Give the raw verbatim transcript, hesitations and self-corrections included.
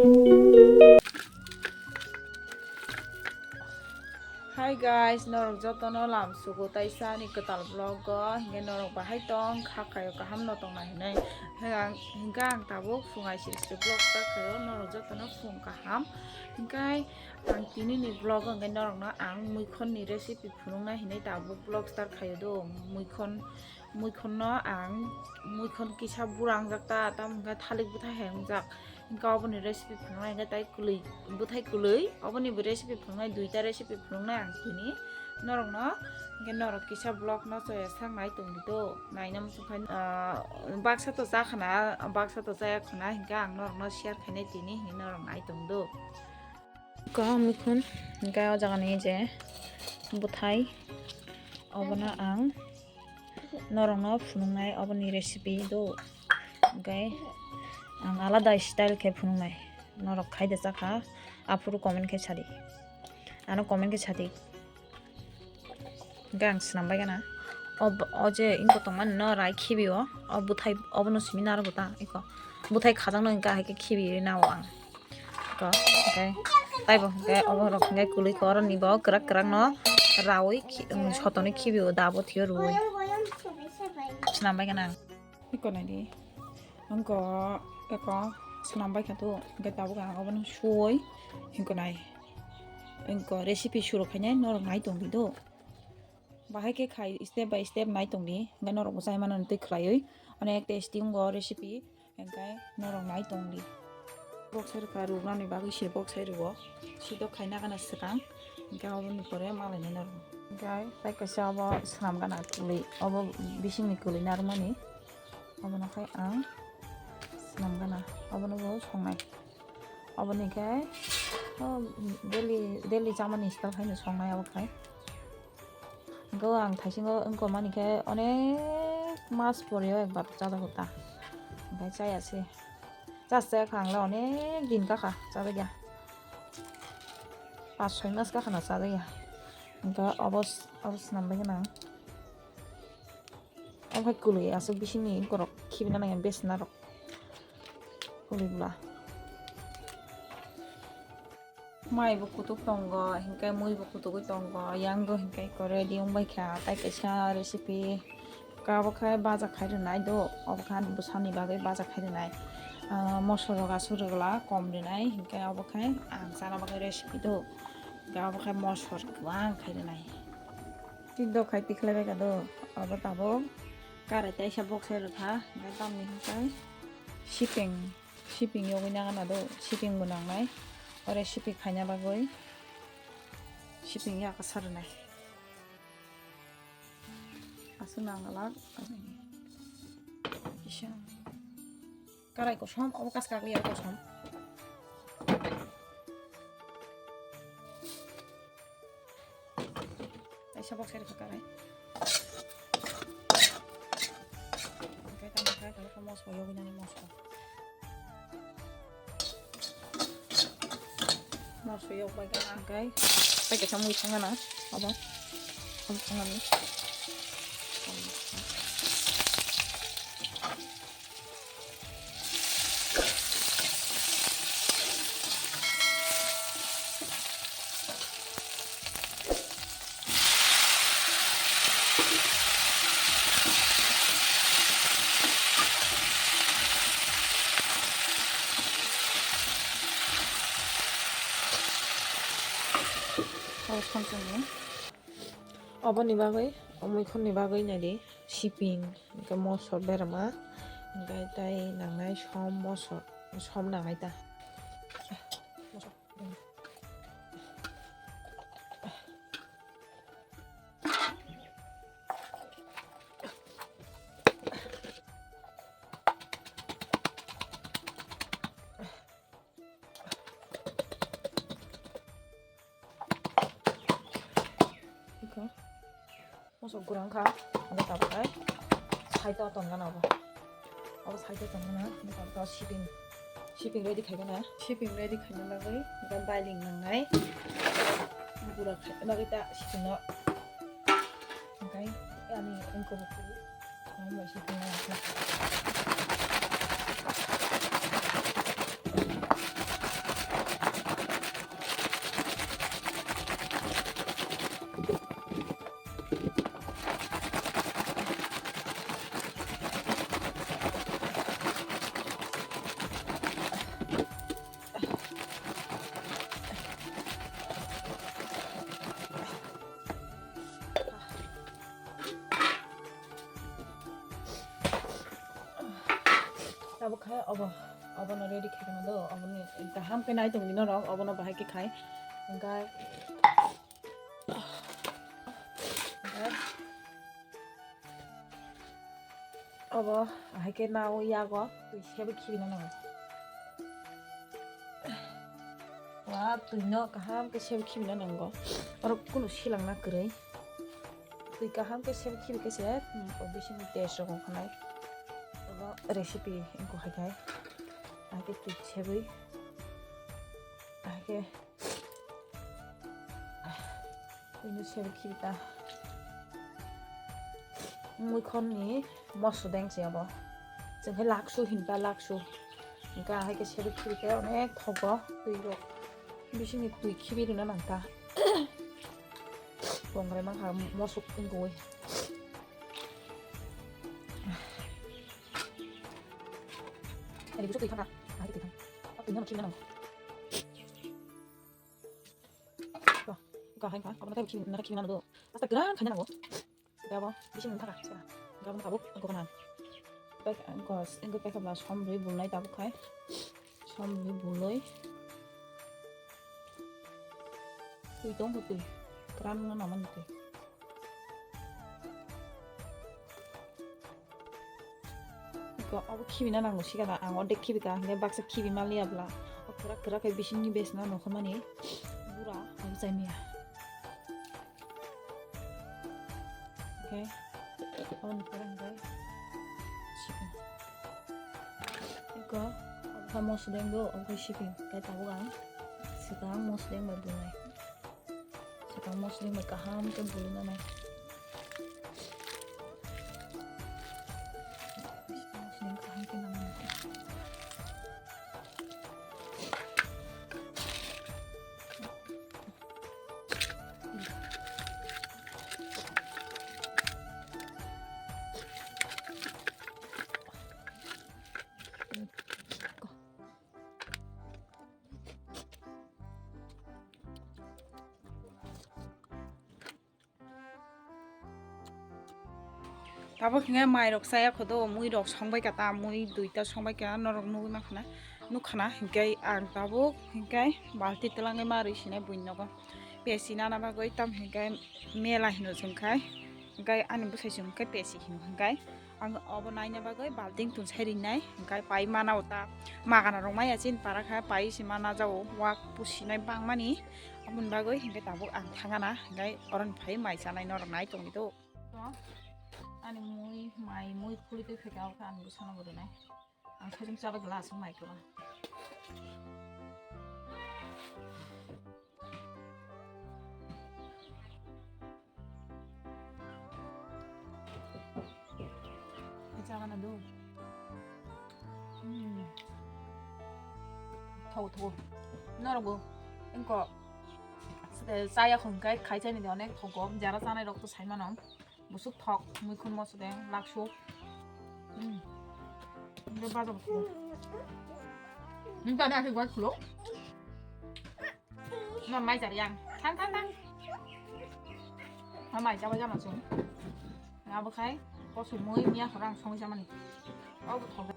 Hi guys, norok jotono lam sugo taisa ani kwtal vlog o, hinkhe norok bahai tong, kha khayo kaham no tongna hinwi. Hinkhe ang, hinkhe ang tabuk phung aisiri siri vlog start khayo, norok jotono phung kaham. Hinkhe ang tini ni vlog o hinkhe norokno ang muikhon ni recipe phunukna hinwi tabuk vlog start khayo do, muikhon. Muikhon no ang, muikhon kisa bura wngjak ta, tamo hwnkhe thalik bwthai hai wngjak. Hwnkhe oboni recipe phunuknai hwnkhe tai kwlwi, bwthai kwlwi. Oboni bo recipe phunuknai, duita recipe phunuknai ang tini norokno. Hwnkhe norok kisa vlog no choya sak nai tongdi do. Naina muchung khai, ah, baksa to cha khana, baksa to chaya khana, hwnkhe ang norokno share khainai tini hinwi norok nai tong do. Ko muikhon, hwnkhe o jaga ni je bwthai, obono ang norokno phunuknai oboni recipe do. Hwnkhe ang alada style khe phunuknai. Norok khai de chakha, aphuru comment khe sadi. Ano comment khe sadi. Hwnkhe ang swnam bai gana. O, o je inko tongmani no rai khibi o. O bwthai obono simi naro bwta iko. Bwthai khajak no hwnkhe hai khe khibi nao ang. Ko, hwnkhe taibo hwnkhe obo rok hwnkhe kwlwi ko, oroni bo kwrak kwrak no rawi khi-, um, sotoni khibi o dabo thwiyo rwi. Swnam bai gana ang. Iko naidi. Wngko eko swnam bai kha to, hwnkhe tabuk ang obono suwoi wngko nai. Wngko recipe suru khainai norok nai tongdi do. Bahai khe khai step by step nai tongdi, hwnkhe norok bo chai mano twi khlaiwi. Onek tasty wngo recipe, hwnkhe norok nai tongdi. Bok sai rwkha, rwnani bagwi se bok sai rwo. Sidok khaina gana swkang, hwnkhe oboni pore malainai norok. Hwnkhe tai kaisa obo swnam gana kwlwi, obo bisingni kwlwi narwkmani. Obono khai ang swnam gana, obono bo songnai. Oboni khai, o, daily, daily chamani style khaino songnai obo khai. Hwnkhe ang thaisingo wngkha mani khe onek mas pore o ekbar chajago ta. Hwnkhe chaya se. Chas chaya kha ang le onek din kakha chajakya. Pas soi mas kakha no chajakya. Hwnkhe obo, obo swnam bai gana ang. Omo hai kwlwi aswk bisingni borok khibina nangya besna rok kwlwi bwla. Mai bo kutuk tongo, hinkhe mui bo kutugwi tongo, yang bo hinkhe ekko ready wngbai kha, tai kaisa recipe. Kabo khe baja khai rwnai do, obo khe ani bwsani bagwi baja khai rwnai. Ah, mosol rok aswk rwgwla kom rwnai, hinkhe obo khe ang chana bagwi recipe do. Hinkhe obo khe mosol kwbang khai rwnai. Twi dokhai tikhlai bai kha do, abo tabuk karai taisa boksai rwkha, hwnkhe tamni hwnkhe sipeng, sipeng yogwi nangana do, sipeng bo nangnai, ore sipeng khaina bagwi sipeng yakasa rwnai. Aswk nang glak, kisa. Karai kosom, obo kas kagwi aro kosom. Kaisa boksai rwkha karai. Hwnkhe tamo khe kaisa mosla yogwi nani mosla. Mosla yok bai gana hwnkhe tei kaisa mui thangana obo. Obo thangani. Oboni bagwi, o muikhorni bagwi naidi, siping, hwnkhe mosor berama, hwnkhe tei nangnai som mosor, som nangnai ta. Iko. Mosok gurang kha, abo tabuk khai. Side o tongna abo. Abo side o tongna, abo tabuk siping. Siping ready khaigana. Siping ready khaina bagwi, abo bailing nangnai. Gura khaina bagwi ta siping no. Oke, ani engko buku. Ang bai siping no. Obo, obono ready khaikha do, obono kaham khe nai tongdi norok, obono bahai khe khai. Hwnkhe, hwnkhe obo bahai khe nao yago twi sebai khibina nango. Wa, twino kaham khe sebai khibina nango. Oro kunu silangna kwrwi. Twi kaham khe sebai khibi khe se, mm, bisingni taste rok ongkha nai. Oro recipe wngkha hai khai. Ahai khe twi sebai. Ahai khe twino sebai khibi ta. Muikhon ni moso deng se abo. Chwng khe laksu hinba laksu. Hwnkhe ahai khe sebai khibi khe onek thogo twi rok. Bisingni twi khibi rwna nang ta. Kongrai mankha mosok wngwi. Ani busu twi thangkha. Ahai twi thang. Twi no khibina nango. Ko, ko hai kha. Kono tei khibina nango. Asta gran khana nango. Gabo, bising thangkha. Gabo tabuk ko khana. Pek, ko, engko pek bla som rwi bulnai tabuk khai. Som rwi buloi. Twi tong twi. Kran no naman twi. Ko, abo khibina nango sikada, ang ordek khibika, hingke baksa khibi maliya bla. O kwrak kwrak khe bisingni besna nokho mani bura, abo chai maya. Okay, abo ni pore hingke siping. Ko, abo kha mosodeng do, abo khe siping, khe tabuk ang swkang mosodeng bai bunai. Swkang mosodeng bai kaham khe buli nanai. Mosodeng kaham khe nanai. Tabuk hingai mai rok chaya khodo, mui rok songbai ka ta, mui duita songbai ka, norok nugui mankha na, nukha na, hinkai ang tabuk hinkai balti twlangwi ma rwi sinai buini nogo. Pesi nana bagwi tam hinkai mela hino chwngkhai, hinkai ani bwsai chwngkhai pesi hino hinkai. Ang obo naina bagwi balting tunsai rinai, hingkai pai mana o ta magana rok maya chin para kha, pai si mana jao wak pusinai bangmani, aboni bagwi hingkai tabuk ang thangana, hingkai oroni phai mai chanai norok nai tongdi do. To, ani mui, mai, mui khuli twi phai kha, ang bwsano bo rinai. Ang sajung chala glass mai kwma. Chana do. Hmm. Tho, tho. Norok bo. Engko. Chaya khon kai khai chani de onek thogo. Jara chanai rok to sai mano. Busuk thok, muikhun mosodeng, laksuk. Hmm. Nde baja busuk. Nde ane ake gua khulo. Ma mai jar yang. Thang, thang, thang. Ma mai jaba jama sung. Abo khai, kosu mui miya khorang song jamani. Abo thok